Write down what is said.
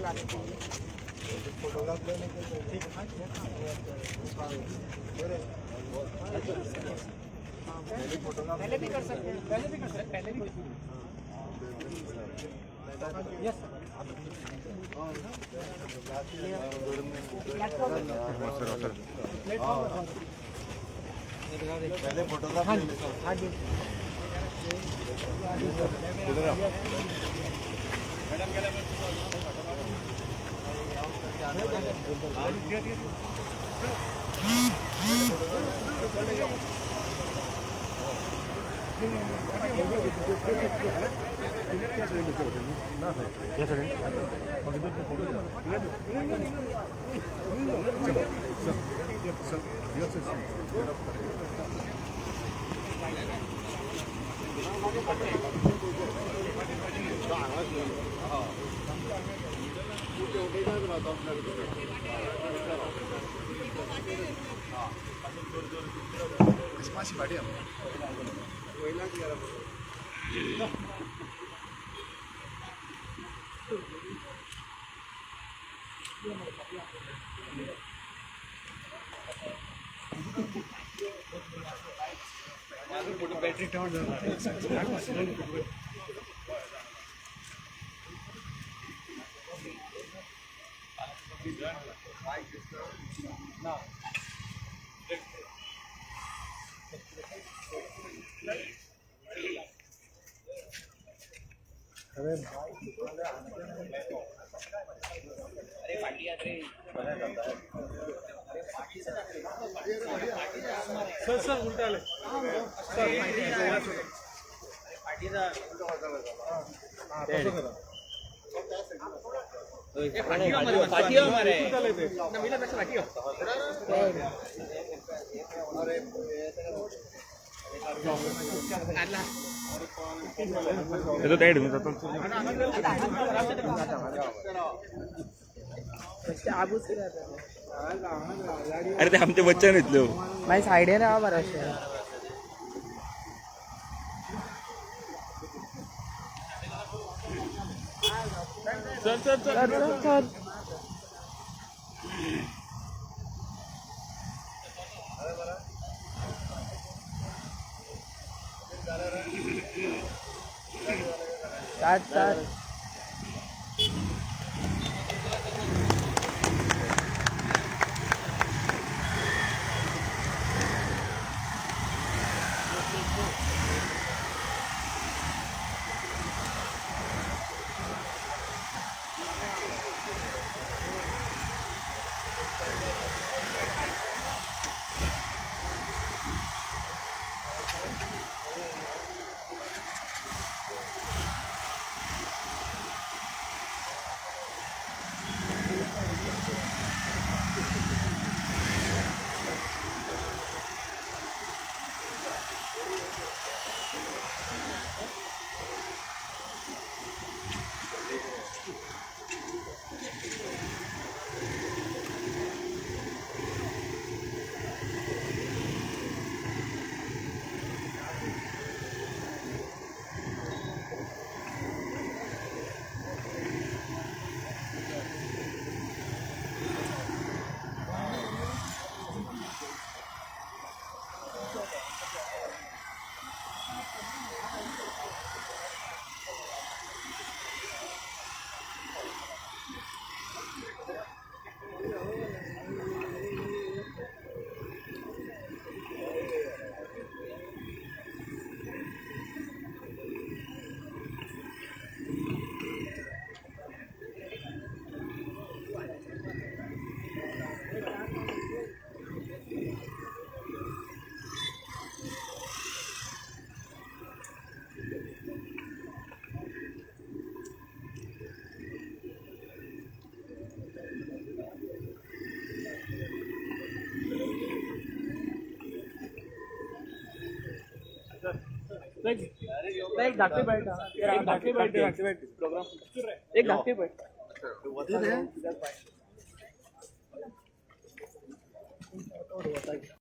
लगाने के लिए। फोटोग्राफ लेने के लिए फोटोग्राफ पहले भी कर सकते हैं, पहले भी कर सकते हैं, पहले भी। Yes sir. Platform. पहले फोटोग्राफ। हाँ जी। अरे ते आमचे बच्चन इतलो। मागीर सायडीन राव मरे अशें। Sir sir sir sir. Start start. एक धाकटी बैठ, एक धाकटी बैठ, एक धाकटी बैठ।